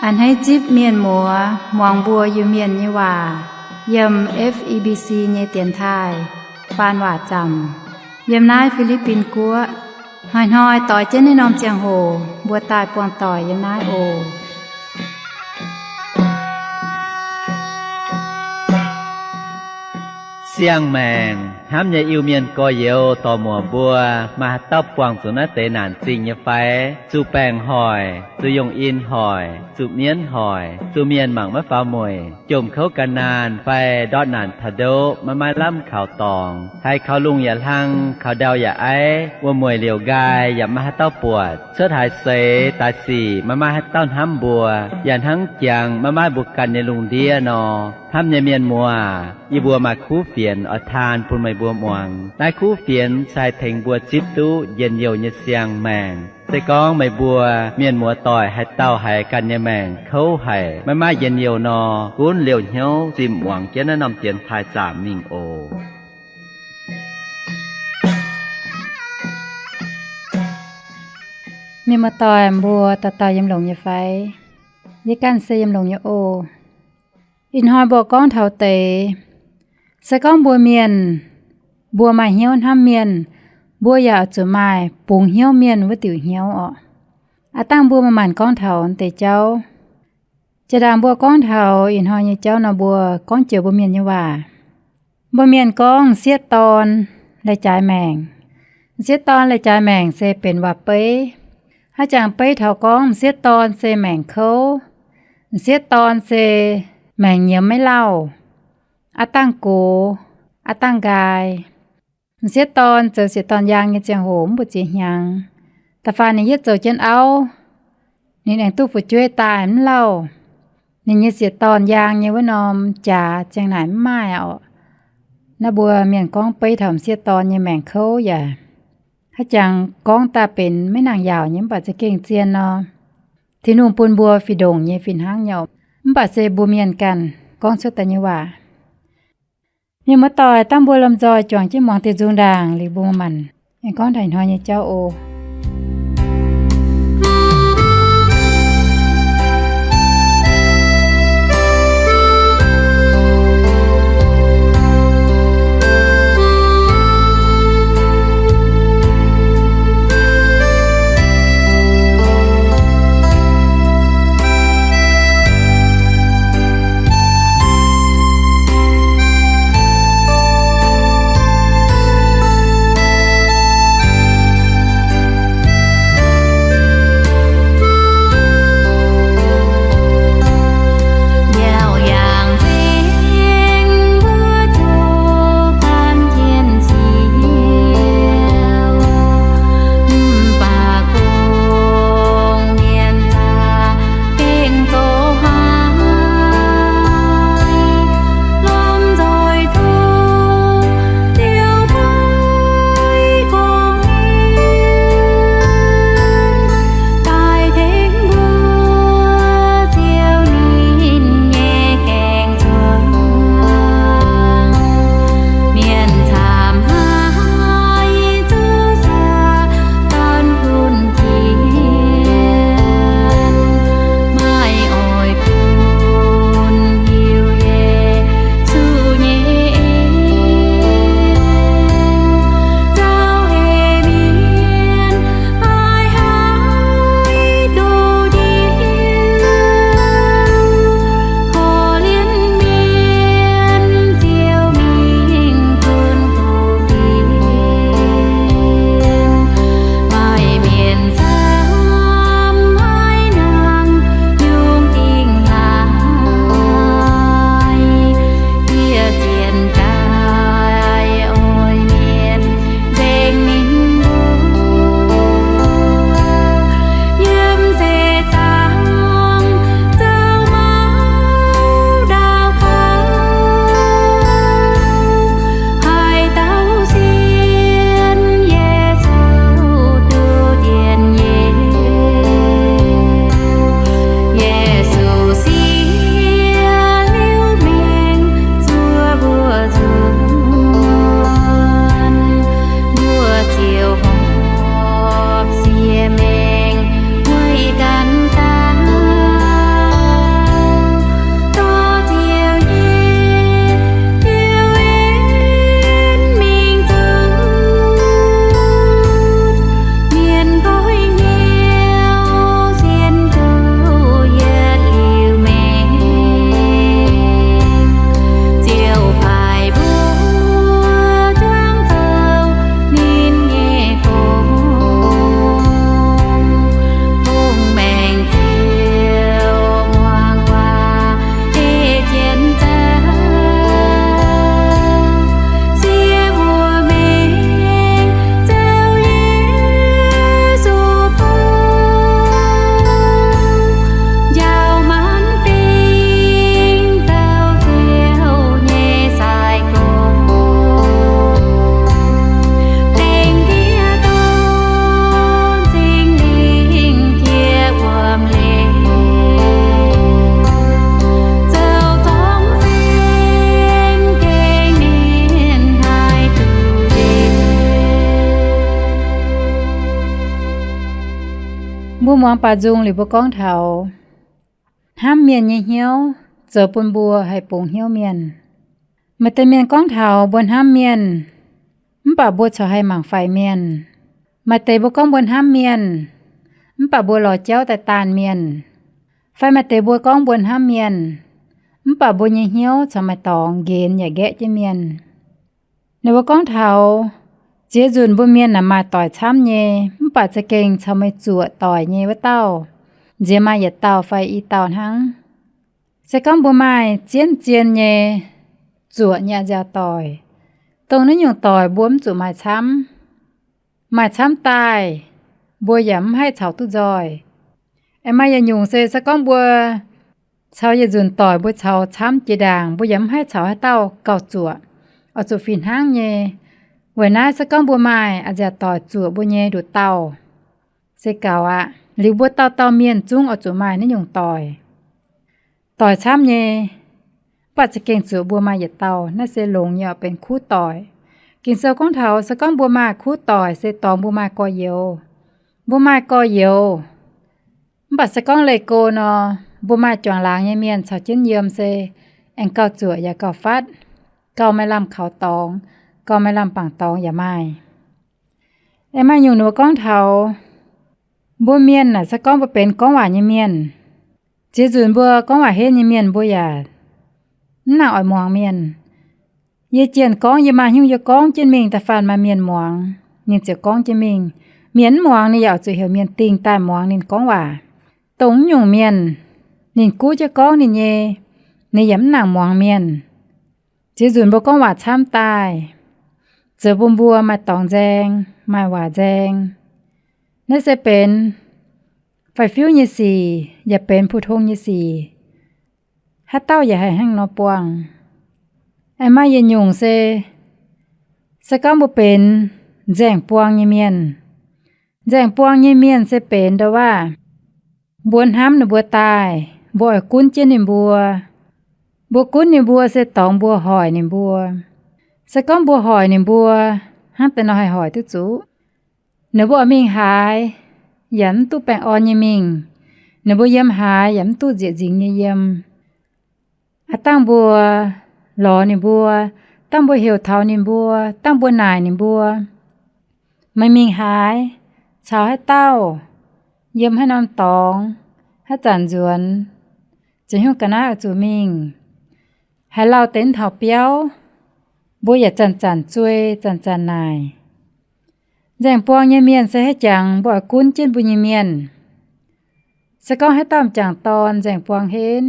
A'hneiv zipv mienh muoz muangx mbuo Iu-Mienh nyei waac yiem F E B C nyei dienx taaih faan waac zaamc yiem naaiv Fi^li^bin Guoqv. Hnoi-hnoi doix jienv naaiv norm ziangh hoc mbuo daaih buangh doic yiem naaiv oc. Siang-maengc hnamv nyei Iu-Mienh gorx-youz dorc-muoc mbuo, maaih haaix dauh buangh zuqc naaiv deix naanc zingh nyei fai? Zuqc baengc hoic, zuqc yongh in hoic, zuqc mienv hoic, zuqc mienh mangc maiv faaux mueic, jomc kouv gan naanh fai ndortv naanc taux ndoqv maiv maaih lamh kaux dorngx, haiz kaux lungh yaac hlang, kaux ndau yaac aiv, wuom-mueic liouc nqaai yaac maiv maaih haaix dauh buatc, cuotv haaix seix daaih sic maiv maaih haaix dauh hnamv mbuo, yaac hnangv jangx maiv maaih mbuo ganh nyei lungh ndiev nor. Hnamv nyei mienh muoz, yie mbuo maaih kuv fienx oix taan bun meih mbuo muangx. Naaiv kuv fienx se haih tengx mbuo zipv duqv njien-youh nyei siang-maengc. Se gorngv meih mbuo mienh muoz doic haaix dauh haiz ganh nyei maengc kouv haic, maiv maaih njien-youh nor, gunv liouh hnyouv zimh muangx jienv naaiv norm dienx taaih zaamc mingh oc. Mienh muoz doic mbuo dauh dauh yiem longx nyei fai? Yie ganh se yiem longx nyei oc. Ih hnoi mbuo gorngv taux deix, se gorngv mbuo mienh, mbuo maaih hnyouv hnamv mienh, mbuo yaac oix zuqc maaih bungx hnyouv mienh wuov diuc hnyouv orqc. Aav dangh mbuo maaih maanc gorngv taux deix jauv. Jiex ndaangc mbuo gorngv taux ih hnoi nyei jauv nor, mbuo gorngv joux mbuo mienh nyei waac. Mbuo mienh gorngv m'sieqv dorn lai-jaaix maengc. M'sieqv dorn lai-jaaix maengc se benx waac-beiv. Haaix jangx beiv taux gorngv m'sieqv dorn se maengc kouv, m'sieqv dorn se maengc nyiemz maiv lauh, aav dangh gox, aav dangh nqaai. M'sieqv dorn zoux sieqv dorn yaang nyei ziangh hoc mv mbu'ziex hnyangx, da'faanh ninh yietv zoux jienv auv, ninh aengx duqv fu'jueiv daaih mv lauh. Ninh nyei sieqv dorn yaang nyei wuov norm jaax ziang naaic mv maaih orqc. Naaiv mbuo mienh gorngv beiv taux m'sieqv dorn nyei maengc kouv yaac, haaix jangx gorngv daaih benx maiv nangc yaauc nyei mv baac za'gengh zien nor. Tin-Hungh bun mbuo fih ndongc nyei fih hnangv nyei orqc. Mv baac se mbuo mienh ganh gorngv cuotv daaih nyei waac. Mienh muoz-doic, dangh mbuo lomh nzoih juangc jienv muangx dieh nzung ndaangc liuz mbuo maanc aengx gorngv taux ih hnoi nyei jauv oc. Muangx baaux nzung liuz mbuo gorngv taux hnamv mienh nyei hnyouv zoux bun mbuo haih bungx hnyouv mienh. Maaih deix mienh gorngv taux mbuo hnamv mienh, mv baac mbuo corc haih mangc faix mienh. Maaih deix mbuo gorngv mbuo hnamv mienh, mv baac mbuo lorz jauv daaih daanh mienh. Fai maaih deix mbuo gorngv mbuo hnamv mienh, mv baac mbuo nyei hnyouv corc maaih dorngx nqenx yaac nqaeqv jienv mienh. Ninh mbuo gorngv taux ziex nzunc mbuo mienh naaic maaih doic camv nyei, mv baac za'gengh caux meih zuoqc doic nyei wuov dauh nziex maaih yietc dauh fai i dauh hnangv. Se gorngv mbuo maaih zien-zien nyei zuoqc nyei a'nziaauc doic, dongh naaiv nyungc doic mbuo mv zuqc maaih camv. Maaih camv daaih, mbuo yaac mv haih caux duqv nzoih. Aengx maaih yietc nyungc se, se gorngv mbuo caux yietc nzunc doic mbuo caux camv jiex ndaangc, mbuo yaac mv haih caux haaix dauh gauh zuoqc, oix zuqc fih hnangv nyei. Weic naaiv se gorngv mbuo maaih a'nziaauc doic zuoqc mbuo nyei nduqc dauh se gaux aqv. Liuz mbuo dauh dauh mienh zungv oix zuqc maaih naaiv nyungc doic. Doic camv nyei, mv baac za'gengh zuoqc mbuo maaih yietc dauh, naaiv se longx nyei oix benx kuv doic. Ging-Sou gorngv taux se gorngv mbuo maaih kuv doic se dorngx mbuo maaih gorx-youz. Mbuo maaih gorx-youz, mv baac se gorngv leih go nor, mbuo maaih juangc laangz nyei mienh caux jienv yiem se aengx gauh zuoqc yaac gauh fatv, gauh maaih lamh kaux dorngx, gauh maaih lamh bangc dorngx yaac maaih. Aengx maaih nyungc ninh mbuo gorngv taux mbuo mienh naaic se gorngv mbuo benx gorngv waac nyei mienh. Ziex nzunc mbuo gorngv waac henv nyei mienh mbuo yaac mv nangc oix muangx mienh. Yie jienh gorngv yie maaih haaix nyungc yie gorngv jienv mingh, da'faanh maaih mienh muangx, ninh ziouc gorngv jienv mingh. Mienh mv muangx ninh yaac oix zuqc heuc mienh dingh daaih muangx ninh gorngv waac. Dongh naaiv nyungc mienh, ninh guv jienv gorngv ninh nyei, ninh yaac mv nangc muangx mienh. Ziex nzunc mbuo gorngv waac camv daaih, zoux bun mbuo maaih dorngx nzaeng, maaih waac nzaeng. Naaiv se benx faix-fiuv nyei sic yaac benx pu-tong nyei sic. Haaix dauh yaac haih hnangv nor buangh. Aengx maaih yietc nyungc se, se gorngv mbuo benx nzaeng buang nyei mienh. Nzaeng buang nyei mienh se benx ndo waac, mbuo hnamv ninh mbuo daaih, mbuo oix gunv jienv ninh mbuo. Mbuo gunv ninh mbuo se dorngx mbuo hoic ninh mbuo. Se gorngv mbuo hoic ninh mbuo, hnangv deix nor haih hoic duqv zuqc? Ninh mbuo oix mingh haaix, yaac mv duqv baengh orn nyei mingh. Ninh mbuo yiem haaix, yaac mv duqv nzieqc nzingx nyei yiem. Aav dangh mbuo lorz ninh mbuo, dangh mbuo heuc taux ninh mbuo, dangh mbuo naaic ninh mbuo, meih mingh haaix, caux haaix dauh, yiem haaix norm dorngx, haaix zanc nzuonx, ziouc hnyouv ga'naaiv oix zuqc mingh. Haaix lauh deix taux biauv, mbuo yaac zanc-zanc zuei, zanc-zanc naaic. Nzaeng buang nyei mienh se haaix jangx mbuo oix gunv jienv mbuo nyei mienh. Se gorngv haaix dauh m'jangc dorn nzaeng buang henv,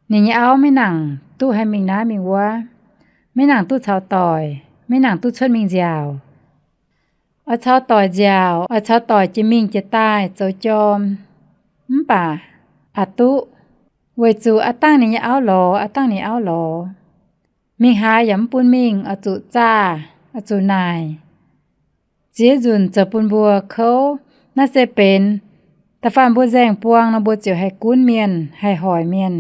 ninh nyei auv maiv nangc duqv haih mingh naaiv mingh wuov, maiv nangc duqv caux doic, maiv nangc duqv cuotv mingh nziaauc. Oix caux doic nziaauc, oix caux doic jiex mingh jiex daaih zoux jorm, mv baac aqc duqv, weic zuqc aav dangh ninh nyei auv lorz, aav dangh ninh auv lorz. Mingh haaix yaac mv bun mingh, oix zuqc zaah, oix zuqc naaic. Ziex nzunc zoux bun mbuo kouv. Naaiv se benx da'faanh mbuo nzaeng buang nor, mbuo ziouc haih gunv mienh, haih hoic mienh,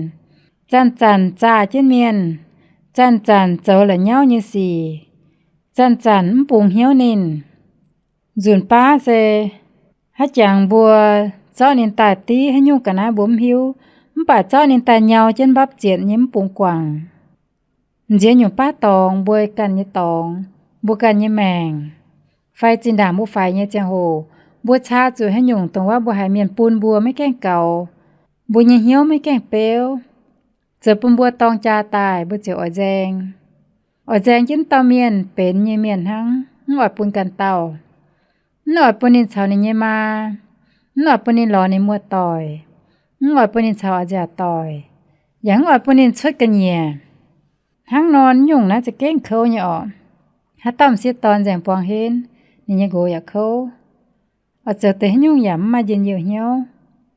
zanc-zanc zaah jienv mienh, zanc-zanc zoux la'nyauv nyei sic, zanc-zanc mv bungx hnyouv ninh. Nzunc baav se haaix jangx mbuo zorqv ninh daaih div haaix nyungc ga'naaiv mbuo mv hiuv, mv baac zorqv ninh daaih nyau jienv mbapv zietc nyei mv bungx guangc. Nziex nyungc baav dorngx, mbuo ganh nyei dorngx, mbuo ganh nyei maengc, fai zinh ndaangc mbuo faix nyei ziangh hoc, mbuo caa zuqc haaix nyungc dongh wuov mbuo haiz mienh bun mbuo maiv gaengh gaux, mbuo nyei hnyouv maiv gaengh beuv, zoux bun mbuo dorng jaa daaih mbuo ziouc oix nzaeng. Oix nzaeng jienv dauh mienh benx nyei mienh hnangv, mv oix bun ganh dauh. Mv oix bun ninh caux ninh nyei maa, mv oix bun ninh lorz ninh muoz-doic, mv oix bun ninh caux a'nziaauc doic, yaac mv oix bun ninh cuotv ga'nyiec. Hnangv nor nyungc naaiv za'gengh kouv nyei orqc. Haaix dauh m'sieqv dorn nzaeng buang henv, ninh nyei nqox yaac kouv. Oix zoux deix haaix nyungc yaac mv maaih njien-youh hnyouv,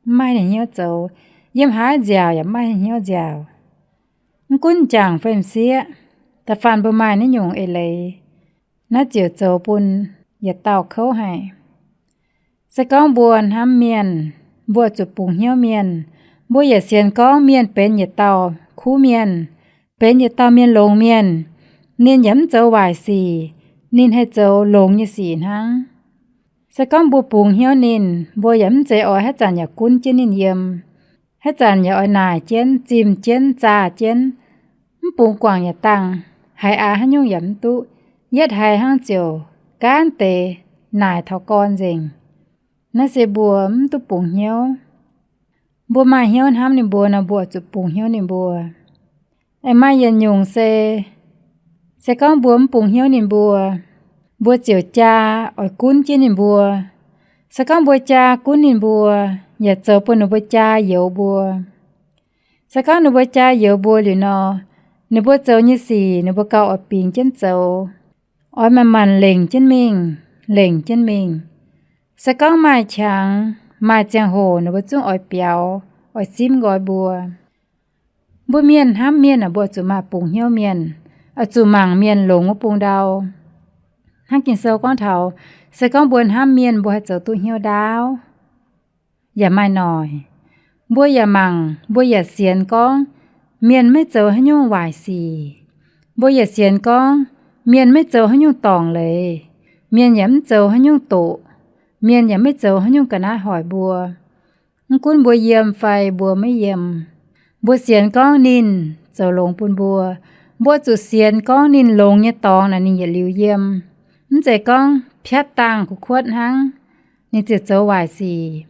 mv maaih hnyouv zoux. Yiem haaix nziaauc yaac mv maaih hnyouv nziaauc. Mv gunv m'jangc fai m'sieqv, da'faanh mbuo maaih naaiv nyungc eix leiz, naaiv ziouc zoux bun yietc dauh kouv haic. Se gorngv mbuo hnamv mienh, mbuo zuqc bungx hnyouv mienh. Mbuo yaac sienx gorngv mienh benx yietc dauh kuv mienh, benx yietc dauh mienh longx mienh. Ninh yaac mv zoux waaic sic, ninh haih zoux longx nyei sic hnangv. Se gorngv mbuo bungx hnyouv ninh, mbuo yaac mv zeiz oix haaix zanc yaac gunv jienv ninh yiem. Haaix zanc yaac oix naaic jienv, zimh jienv, zaah jienv, mv bungx guangc yaac dangh, haiz aax haaix nyungc yaac mv duqv, yietv haiz hnangv ziouc gaanv deix naaic taux gorn nzengc. Naaiv se mbuo mv duqv bungx hnyouv. Mbuo maaih hnyouv hnamv ninh mbuo nor, mbuo oix zuqc bungx hnyouv ninh mbuo. Aengx maaih yietc nyungc se, se gorngv mbuo mv bungx hnyouv ninh mbuo, mbuo ziouc jaa oix gunv jienv ninh mbuo. Se gorngv mbuo jaa gunv ninh mbuo, yaac zoux bun ninh mbuo jaa youx mbuo. Se gorngv ninh mbuo jaa youx mbuo liuz nor, ninh mbuo zoux nyei sic ninh mbuo gauh oix bingx jienv zoux, oix manc-manc lengc jienv mingh, lengc jienv mingh. Se gorngv maaih qangx, maaih ziangh hoc ninh mbuo zungv oix biaux, oix simv nqoi mbuo. Mbuo mienh hnamv mienh aah, mbuo oix zuqc maaih bungx hnyouv mienh, oix zuqc mangc mienh longx wuov bung ndau. Hnangv Ging-Sou gorngv taux, se gorngv mbuo hnamv mienh, mbuo haih zoux duqv hnyouv ndaauv. Yaac maaih noic. Mbuo yaac mangc, mbuo yaac sienx gorngv mienh maiv zoux haaix nyungc waaic sic. Mbuo yaac sienx gorngv mienh maiv zoux haaix nyungc dorngc leiz. Mienh yaac mv zoux haaix nyungc doqc. Mienh yaac maiv zoux haaix nyungc ga'naaiv hoic mbuo. Mv gunv mbuo yiem fai mbuo maiv yiem, mbuo sienx gorngv ninh zoux longx bun mbuo. Mbuo zuqc sienx gorngv ninh longx nyei dorngx naaic ninh yietc liuz yiem. Mv zeiz gorngv piatv dangh kuv-kuotv hnangv, ninh ziouc zoux waaic sic.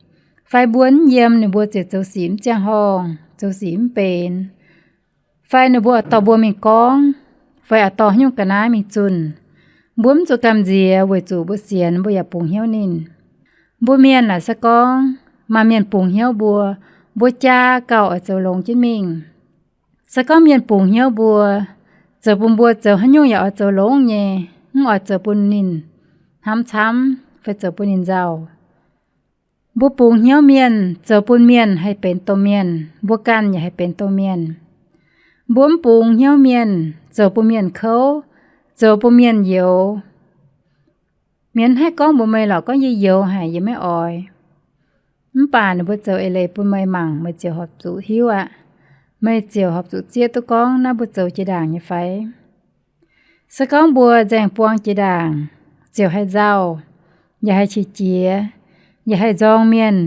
Fai mbuo mv yiem, ninh mbuo ziouc zoux sic mv ziangh horngh, zoux sic mv benx. Fai ninh mbuo oix dorh mbuo mingh gorngv, fai oix dorh haaix nyungc ga'naaiv mingh zunh. Mbuo mv zuqc gamh nziex weic zuqc mbuo sienx, mbuo yaac bungx hnyouv ninh. Mbuo mienh naaic se gorngv maaih mienh bungx hnyouv mbuo, mbuo jaa gauh oix zoux longx jienv mingh. Se gorngv mienh bungx hnyouv mbuo, zoux bun mbuo zoux haaix nyungc yaac oix zoux longx nyei, mv oix zoux bun ninh hnamv camv fai zoux bun ninh nzauh. Mbuo bungx hnyouv mienh zoux bun mienh haih benx domh mienh, mbuo ganh yaac haih benx domh mienh. Mbuo mv bungx hnyouv mienh zoux bun mienh kouv, zoux bun mienh youx. Mienh haih gorngv mbuox meih lorqc, gorngv yie youx haic, yie maiv oix. Mv baac ninh mbuo zoux eix leiz bun meih mangc, meih ziouc horpc zuqc hiuv aqv. Meih ziouc horpc zuqc zieqv duqv gorngv naaiv mbuo zoux jiex ndaangc nyei fai. Se gorngv mbuo nzaeng buang jiex ndaangc, ziouc haih nzauh, yaac haih qiex jiez, yaac haih nzorng mienh,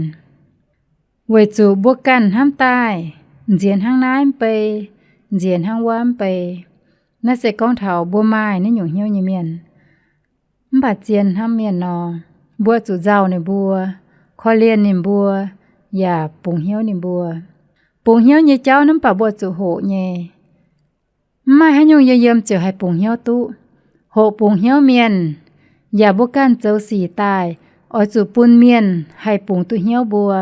weic zuqc mbuo ganh hnamv daaih nziex hnangv naaiv mv bei, nziex hnangv wuov mv bei. Naaiv se gorngv taux mbuo maaih naaiv nyungc hnyouv nyei mienh. Mv baac zien hnamv mienh nor, mbuo zuqc nzauh ninh mbuo, korv-lienh ninh mbuo, yaac bungx hnyouv ninh mbuo. Bungx hnyouv nyei jauv naaiv mv baac mbuo zuqc hoqc nyei. Mv maaih haaix nyungc yiem yiem ziouc haih bungx hnyouv duqv. Hoqc bungx hnyouv mienh, yaac mbuo ganh zoux sic daaih, oix zuqc bun mienh haih bungx duqv hnyouv mbuo.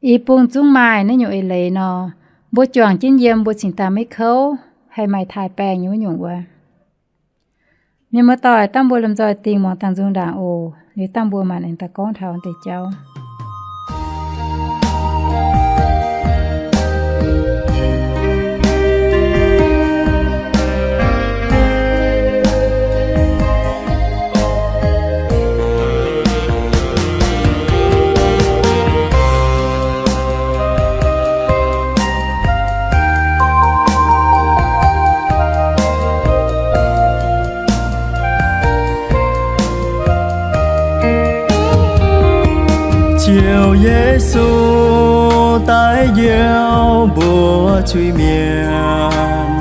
I bung zungv maaih naaiv nyungc eix leiz nor, mbuo juangc jienv yiem mbuo cingx daaih maiv kouv, haih maaih taaih baengh nyei wuov nyungc wuov. Mienh muoz-doic, dangh mbuo lomh nzoih dingh muangx dangh nzung ndaangc oc. Liuz dangh mbuo maanc aengx daaih gorngv taux deix jauv. Ziouv Yesu daaih njoux mbuo zuiz-mienh.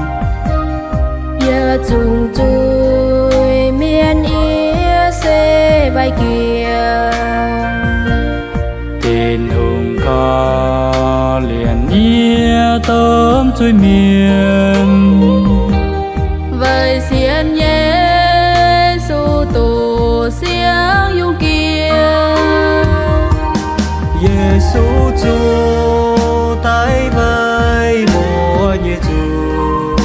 Yietc zungv zuiz-mienh yie se wai-jiex. Tin-Hungh korv-lienh yie domh zuiz-mienh. Weic sienx Yesu doqc siangx yungz jiex. Yesu zuqc daaih weic mbuo nyei zuiz.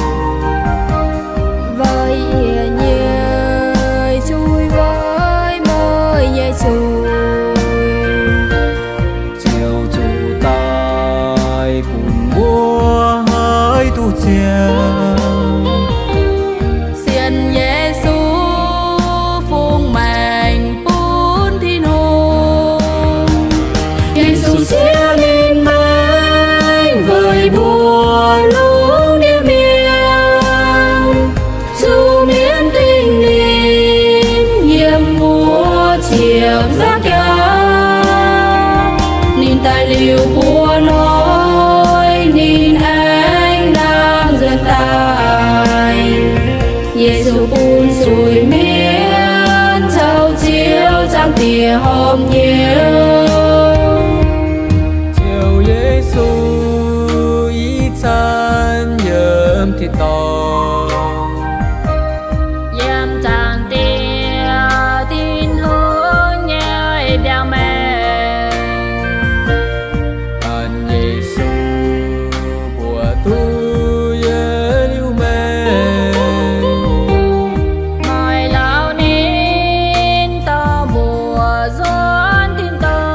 Weic yie nyei zuiz, weic meih nyei zuiz. Ziouv zuqc daaih bun mbuo haih duqv ziangh. Yesu bun zuiz-mienh caux Ziouv zaangc Diex horpc hnyouv. Ziouv Yesu ih zanc yiem tin-dorngh, yiem zaangc Diex Tin-Hungh nyei mbiauz maengx. Ganh Yesu mbuox duqv yie liuz maengx, maaih lauh ninh dorh mbuo nzuonx tin-dorngh.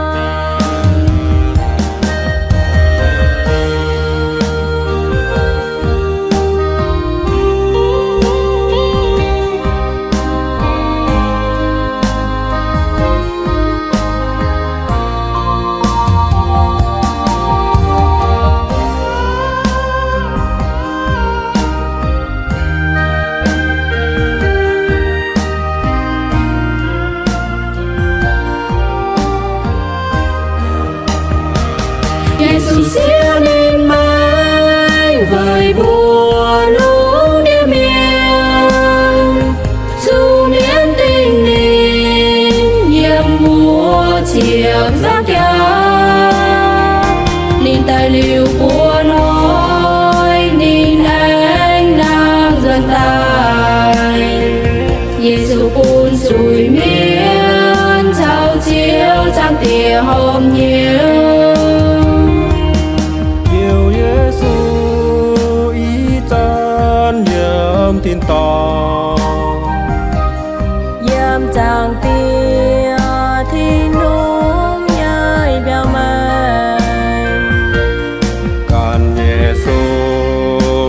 Yesu sienx ninh maengx weic mbuo lungh ndiev mienh, zuqc mienv dingh ninh yiem muoz-cietv nzangv jaax. Ninh daaih liuz buo hnoi, ninh aengx nangh nzuonx daaih. Yesu bun zuiz-mienh caux Ziouv zaangc Diex horpc hnyouv. Ziouv Yesu ih zanc yiem tin-dorngh, yiem zaangc Diex Tin-Hungh nyei mbiauz maengx. Ganh Yesu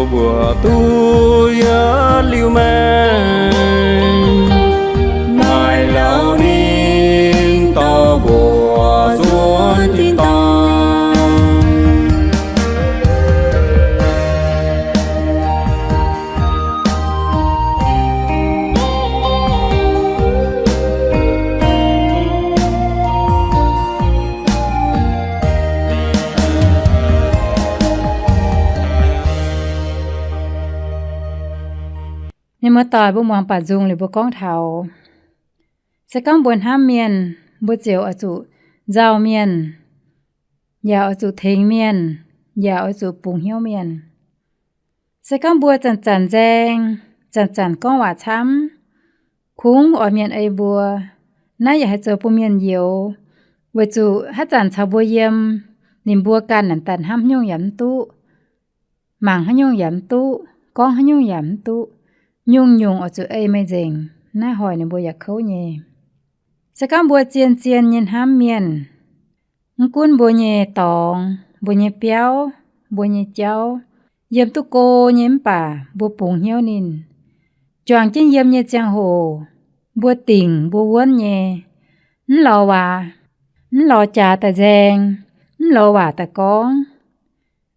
mbuox duqv yie liuz maengx, maaih lauh ninh dorh mbuo nzuonx tin-dorngh. Mienh muoz-doic, mbuo muangx baac nzung liuz mbuo gorngv taux, se gorngv mbuo hnamv mienh, mbuo ziouc oix zuqc nzauh mienh, yaac oix zuqc tengx mienh, yaac oix zuqc bungx hnyouv mienh. Se gorngv mbuo zanc-zanc nzaeng, zanc-zanc gorngv waac camv, kungx oix mienh ei mbuo, naaiv yaac haih zoux bun mienh youx, weic zuqc haaix zanc caux mbuo yiem, ninh mbuo ganh naaic daaih hnamv haaix nyungc yaac mv duqv, mangc haaix nyungc yaac mv duqv, gorngv haaix nyungc yaac mv duqv, nyungc-nyungc oix zuqc ei meih nzengc, naaiv hoic ninh mbuo yaac kouv nyei. Se gorngv mbuo zien-zien nyei hnamv mienh, mv gunv mbuo nyei dorngx, mbuo nyei biauv, mbuo nyei jauv, yiem duqv go nyei mv baac mbuo bungx hnyouv ninh. Juangc jienv yiem nyei ziangh hoc, mbuo dingc mbuo wuonv nyei, mv lorz waac, mv lorz jaax daaih nzaeng, mv lorz waac daaih gorngv.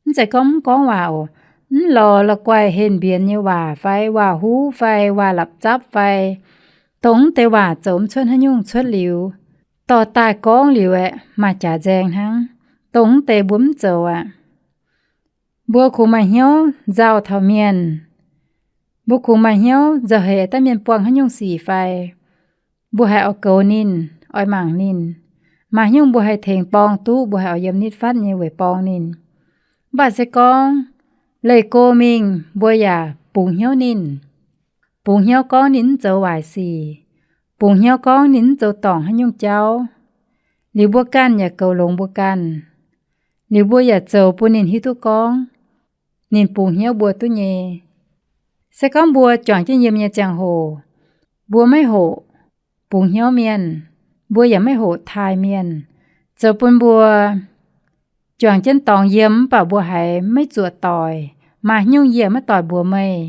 Mv zeiz gorngv mv gorngv waac oc. Mv lorz la'guaih henh mbienx nyei waac fai waac huv fai waac lapc zapv fai, dongh mv deix waac zoux mv cuotv haaix nyungc cuotv liuz, dorh daaih gorngv liuz aeqv, maaih jaax nzaeng hnangv. Dongh mv deix mbuo mv zoux aqv. Mbuo kungx maaih hnyouv nzauh taux mienh. Mbuo kungx maaih hnyouv nzauh heix daaih mienh buangh haaix nyungc sic fai, mbuo haiz oix goux ninh, oix mangc ninh. Maaih haaix nyungc mbuo haih tengx borng duqv, mbuo haiz oix yiem nitv fatv nyei weic borng ninh. Mv baac se gorngv leih go mingh mbuo yaac bungx hnyouv ninh. Bungx hnyouv gorngv ninh mv zoux waaic sic. Bungx hnyouv gorngv ninh mv zoux dorngc haaix nyungc jauv. Liuz mbuo ganh yaac goux longx mbuo ganh. Liuz mbuo yaac zoux bun ninh hiuv duqv gorngv ninh bungx hnyouv mbuo duqv nyei. Se gorngv mbuo juangc jienv yiem nyei ziangh hoc, mbuo maiv hoqc bungx hnyouv mienh, mbuo yaac maiv hoqc taaih mienh, zoux bun mbuo juangc jienv dorngx yiem mv baac mbuo haiz maiv zuoqc doic. Maaih haaix nyungc yie maiv doic mbuox meih,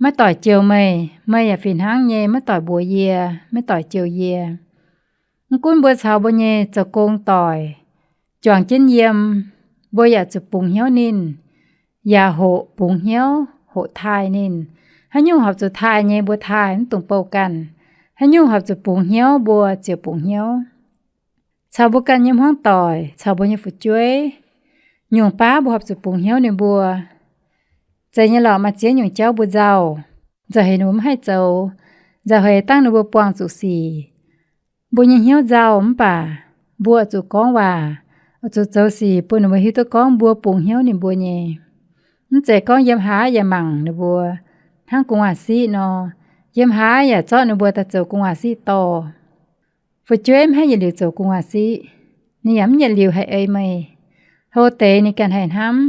maiv doic jouh meih, meih yaac fih hnangv nyei maiv doic mbuox yie, maiv doic jouh yie. Mv gunv mbuo caux mbuo nyei zoux gong doic juangc jienv yiem, mbuo yaac zuqc bungx hnyouv ninh, yaac hoqc bungx hnyouv, hoqc taaih ninh. Haaix nyungc horpc zuqc taaih nyei mbuo taaih mv dungx bouh ganh. Haaix nyungc horpc zuqc bungx hnyouv mbuo ziouc bungx hnyouv. Caux mbuo ganh nyei hmuangv doic, caux mbuo nyei fu'jueiv, nyungc baav mbuo horpc zuqc bungx hnyouv ninh mbuo. Zeiz nyei lorqc, maaih ziex nyungc jauv mbuo nzauh. nzauh heix ninh mbuo mv haih zoux, nzauh heix dangh ninh mbuo buangh zuqc sic. Mbuo nyei hnyouv nzauh mv baac mbuo oix zuqc gorngv waac, oix zuqc zoux sic bun ninh mbuo hiuv duqv gorngv mbuo bungx hnyouv ninh mbuo nyei. Mv zeiz gorngv yiem haaix yaac mangc ninh mbuo hnangv gu'nguaaz-siqv nor, yiem haaix yaac zorqv ninh mbuo daaih zoux gu'nguaaz-siqv dorh. Fu'jueiv mv haih yietc liuz zoux gu'nguaaz-siqv, ninh yaac mv yietc liuz haih ei meih. Hlo deix ninh ganh haih hnamv,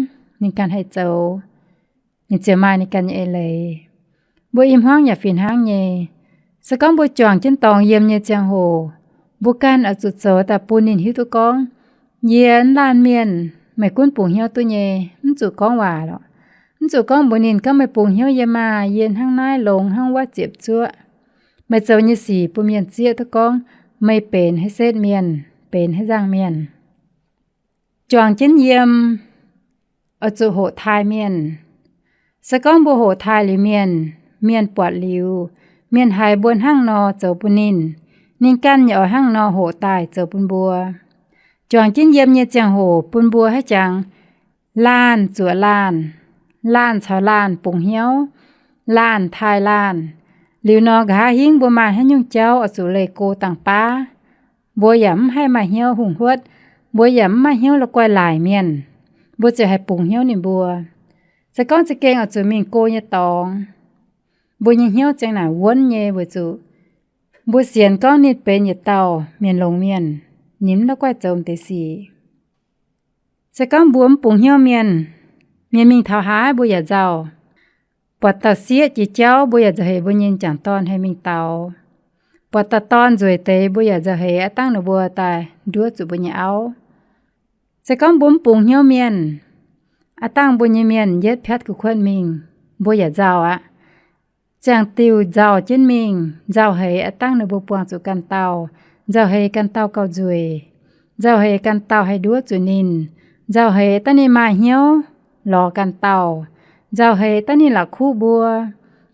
ninh ganh haih zoux, ninh ziouc maaih ninh ganh nyei eix leiz. Mbuo i hmuangv yaac fih hnangv nyei. Se gorngv mbuo juangc jienv dorngx yiem nyei ziangh hoc, mbuo ganh oix zuqc zoux daaih bun ninh hiuv duqv gorngv, yie mv laanh mienh, meih gunv bungx hnyouv duqv nyei, mv zuqc gorngv waac lorqc. Mv zuqc gorngv mbuox ninh gorngv meih bungx hnyouv yie maah, yie hnangv naaiv longx hnangv wuov ziepc zuoqv. Meih zoux nyei sic bun mienh zieqv duqv gorngv meih benx haaix setv mienh, benx haaix nzangc mienh. Juangc jienv yiem, oix zuqc hoqc taaih mienh. Se gorngv mbuo hoqc taaih liuz mienh, mienh buatc liuz, mienh haiz mbuo hnangv nor zoux bun ninh, ninh ganh yaac oix hnangv nor hoqc daaih zoux bun mbuo. Juangc jienv yiem nyei ziangh hoc bun mbuo haaix jangx laanh zuoqc laanh, laanh caux laanh bungx hnyouv, laanh taaih laanh. Liuz nor nqa'haav hingv mbuo maaih haaix nyungc jauv oix zuqc leih go dangh baav, mbuo yaac mv haih maaih hnyouv hungh huotv, mbuo yaac mv maaih hnyouv la'guaih laaic mienh, mbuo ziouc haih bungx hnyouv ninh mbuo. Se gorngv za'gengh oix zuqc mingh go nyei dorngx, mbuo nyei hnyouv ziang naaic wuonv nyei weic zuqc mbuo sienx gorngv ninh benx yietc dauh mienh longx mienh, ninh mv la'guaih zoux m'deix sic. Se gorngv mbuo mv bungx hnyouv mienh, mienh mingh taux haaix mbuo yaac nzauh. Buatc dauh sieqv jiex jauv mbuo yaac nzauh heix mbuo nyei m'jangc dorn haih mingh daux. Buatc dauh dorn nzueic deix mbuo yaac nzauh heix aav dangh ninh mbuo daaih nduov zuqc mbuo nyei auv. Se gorngv mbuo mv bungx hnyouv mienh, aav dangh mbuo nyei mienh yietv piatv kuv kuotv mingh, mbuo yaac nzauh aqv. Ziangh diuh nzauh jienv mingh, nzauh heix aav dangh ninh mbuo buangh zuqc ganh dauh, nzauh heix ganh dauh gauh nzueic, nzauh heix ganh dauh haih nduov zuqc ninh, nzauh heix dangh ninh maaih hnyouv lorz ganh dauh, nzauh heix dangh ninh la'kuqv mbuo,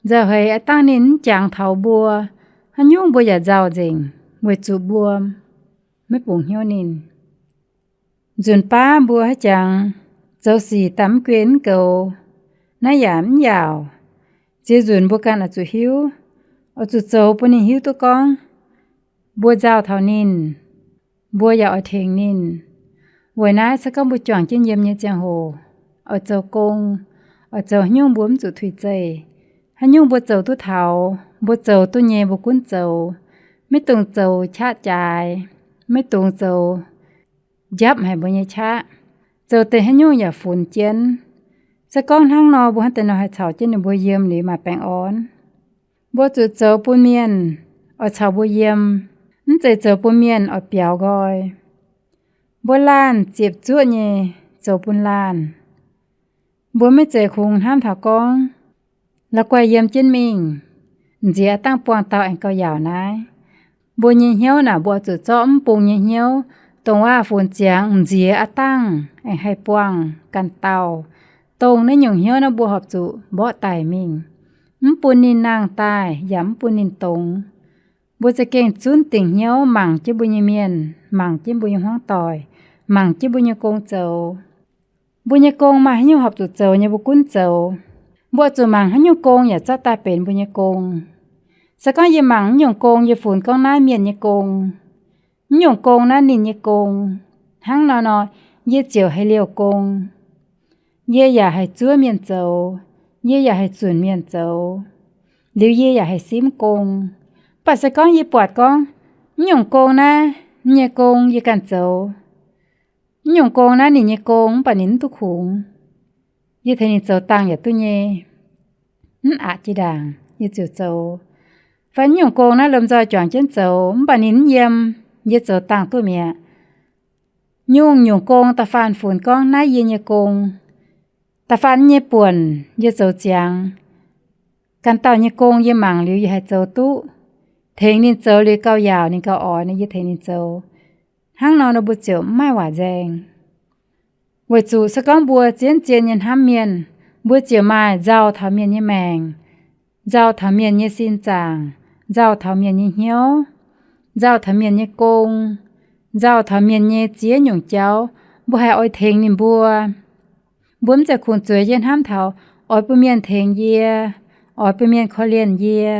nzauh heix aav dangh ninh mv jangx taux mbuo. Haaix nyungc mbuo yaac nzauh nzengc weic zuqc mbuo maiv bungx hnyouv ninh. Nzunc baav mbuo haaix jangx zoux sic daaih mv guen mv goux, naaiv yaac mv yaauc. Ziex nzunc mbuo ganh oix zuqc hiuv, oix zuqc zoux bun ninh hiuv duqv gorngv mbuo nzauh taux ninh, mbuo yaac oix tengx ninh. Weic naaiv se gorngv mbuo juangc jienv yiem nyei ziangh hoc, oix zoux gong, oix zoux haaix nyungc mbuo mv zuqc tuix zeih. Haaix nyungc mbuo zoux duqv taux, mbuo zoux duqv nyei mbuo gunv zoux, maiv dungx zoux qaqv jaaix, maiv dungx zoux njapv haic mbuo nyei qaqv. Zoux deix haaix nyungc yaac funx jienv. Se gorngv hnangv nor mbuo hnangv deix nor haih caux jienv ninh mbuo yiem liuz maaih baengh orn. Mbuo zuqc zoux bun mienh oix caux mbuo yiem, mv zeiz zoux bun mienh oix biaux nqoi. Mbuo laanh ziepc zuoqv nyei zoux bun laanh. Mbuo maiv zeiz kungx hnamv taux gorngv la'guaih yiem jienv mingh, nziex aav dangh buangh dauh aengx gauh yaauc naaiv. Mbuo nyei hnyouv naaic mbuo oix zuqc zorqv mv bung nyei hnyouv, dongh waac-funx ziangx nziex aav dangh aengx haih buangh ganh dauh. Dongh naaiv nyungc hnyouv naaiv mbuo horpc zuqc mborqv daic mingh, mv bun ninh nangh daaih yaac mv bun ninh dongz. Mbuo za'gengh zunv dingc hnyouv mangc jienv mbuo nyei mienh, mangc jienv mbuo nyei hmuangv doic, mangc jienv mbuo nyei gong zoux. Mbuo nyei gong maaih haaix nyungc horpc zuqc zoux nyei mbuo gunv zoux. Mbuo oix zuqc mangc haaix nyungc gong yaac zorqv daaih benx mbuo nyei gong. Se gorngv yie mangc mv nyungc gong yie funx gorngv naaiv mienh nyei gong, mv nyungc gong naaiv ninh nyei gong, hnangv nor nor, yie ziouc haih liouh gong. Yie yaac haih zuov mienh zoux, yie yaac haih zunc mienh zoux, liuz yie yaac haih simv gong. Mv baac se gorngv yie buatc gorngv mv nyungc gong naaiv nyei gong yie ganh zoux, mv nyungc gong naaiv ninh nyei gong mv baac ninh mv duqv kungx, yie tengx ninh zoux dangh yaac duqv nyei. Mv aqc jiex ndaangc yie ziouc zoux. Fai mv nyungc gong naaiv lomh nzoih juangc jienv zoux mv baac ninh mv yiem, yie zoux dangh duqv mi'aqv. Nyungc-nyungc gong da'faanh funx gorngv naaiv yie nyei gong. Da'faanh nyei buonc yie zoux ziangx. Ganh dauh nyei gong yie mangc liuz yie haih zoux duqv. Tengx ninh zoux liuz gauh yaauc ninh gauh oix nor yie tengx ninh zoux. Hnangv nor nor mbuo ziouc mv maaih waac nzaeng. Weic zuqc se gorngv mbuo zien zien nyei hnamv mienh, mbuo ziouc maaih nzauh taux mienh nyei maengc, nzauh taux mienh nyei sin zaangc, nzauh taux mienh nyei hnyouv, nzauh taux mienh nyei gong, nzauh taux mienh nyei ziex nyungc jauv, mbuo haih oix tengx ninh mbuo. Mbuo mv zeiz kungx zueiz yie hnamv taux oix bun mienh tengx yie, oix bun mienh korv-lienh yie,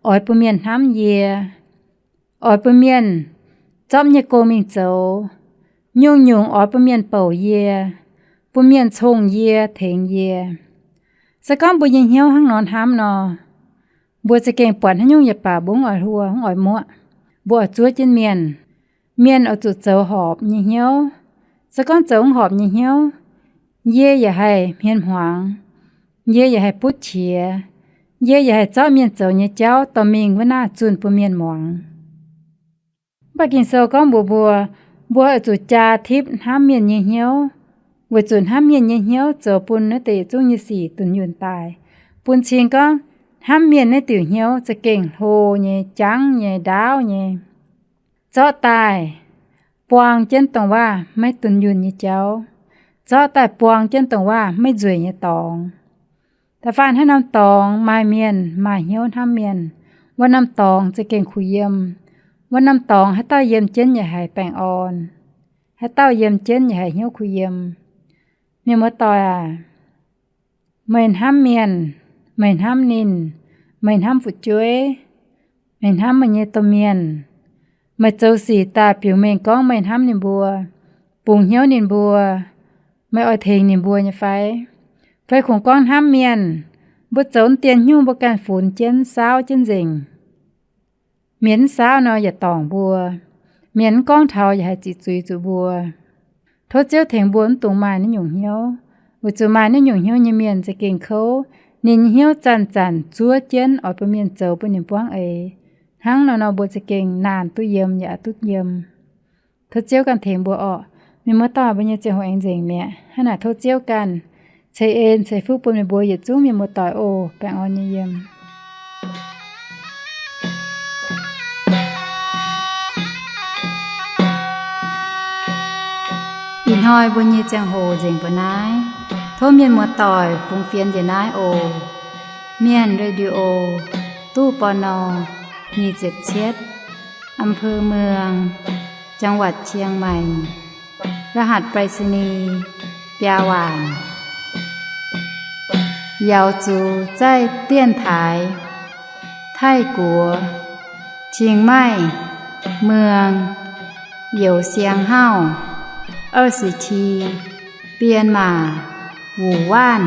oix bun mienh hnamv yie, oix bun mienh zorqv nyei gong mingh zoux, nyungc-nyungc oix bun mienh bouc yie, bun mienh cong yie, tengx yie. Se gorngv mbuo nyei hnyouv hnangv nor hnamv nor, mbuo za'gengh buatc haaix nyungc yaac baac mbuo mv oix hluo, mv oix muoqv. Mbuo oix zuov jienv mienh. Mienh oix zuqc zoux horpc nyei hnyouv. Se gorngv zoux mv horpc nyei hnyouv, yie yaac haih hmien hmuangx, yie yaac haih butv qiex, yie yaac haih zorqv mienh zoux nyei jauv dorh mingh wuov naaiv zunh bun mienh muangx. Mv baac Ging-Sou gorngv mbuox mbuo, mbuo oix zuqc jaa tipv hnamv mienh nyei hnyouv, weic zuqc hnamv mienh nyei hnyouv zoux bun naaiv deix yietc zungv nyei sic dunh yunh daaih. Bun cing gorngv hnamv mienh naaiv diuc hnyouv za'gengh hlo nyei, jangv nyei, ndaauv nyei. Zorqv daaih buang jienv dongh waac maiv dunh yunh nyei jauv. Zorqv daaih buang jienv dongh waac maiv nzueic nyei dorngx. Da'faanh haaix norm dorngx maaih mienh maaih hnyouv hnamv mienh, wuov norm dorngx za'gengh kuh yiem. Wuov norm dorngx haaix dauh yiem jienv yaac haiz baengh orn, haaix dauh yiem jienv yaac haiz hnyouv kuh yiem. Mienh muoz-doic aac, meih hnamv mienh, meih hnamv ninh, meih hnamv fu'jueiv, meih hnamv meih nyei domh mienh, meih zoux sic daaih biux mengh gorngv meih hnamv ninh mbuo, bungx hnyouv ninh mbuo, meih oix tengx ninh mbuo nyei fai? Fai kungx gorngv hnamv mienh, mbuo zoux dien hnyungv mbuo ganh funx jienv, saauv jienv nzengc. Mienh mv saauv nor yaac dorngc mbuo. Mienh mv gorngv taux yaac haih ziqc zuiz zuqc mbuo. Tov Ziouv tengx mbuo mv dungx maaih naaiv nyungc hnyouv, weic zuqc maaih naaiv nyungc hnyouv nyei mienh za'gengh kouv. Ninh nyei hnyouv zanc-zanc zuov jienv oix bun mienh zoux bun ninh buangv eix. Hnangv nor nor mbuo za'gengh naanh duqv yiem yaac aqc duqv yiem. Tov Ziouv ganh tengx mbuo orqc. Mienh muoz-doic, mbuo nyei ziangh hoc aengx nzengc mi'aqv. Hnangv naaic tov Ziouv ganh ceix en ceix fuqv bun meih mbuo yietc zungv mienh muoz-doic oc. Baengh orn nyei yiem. Ih hnoi mbuo nyei ziangh hoc nzengc mbuo naaiv. Tov mienh muoz-doic fungx fienx njiec naaiv oc. Mienh Radio, ตู้ ปณ. nyic ziepc cietv, อำเภอเมือง จังหวัดเชียงใหม่ รหัสไปรษณีย์ biaa waanc. เหยาะจูใจ้เตี้ยนถาย ไท่กัว เชียงใหม่ เมือง เหยาะเซียงเฮ้า เอ้อสิที เปียนหม่า หมู่บ้าน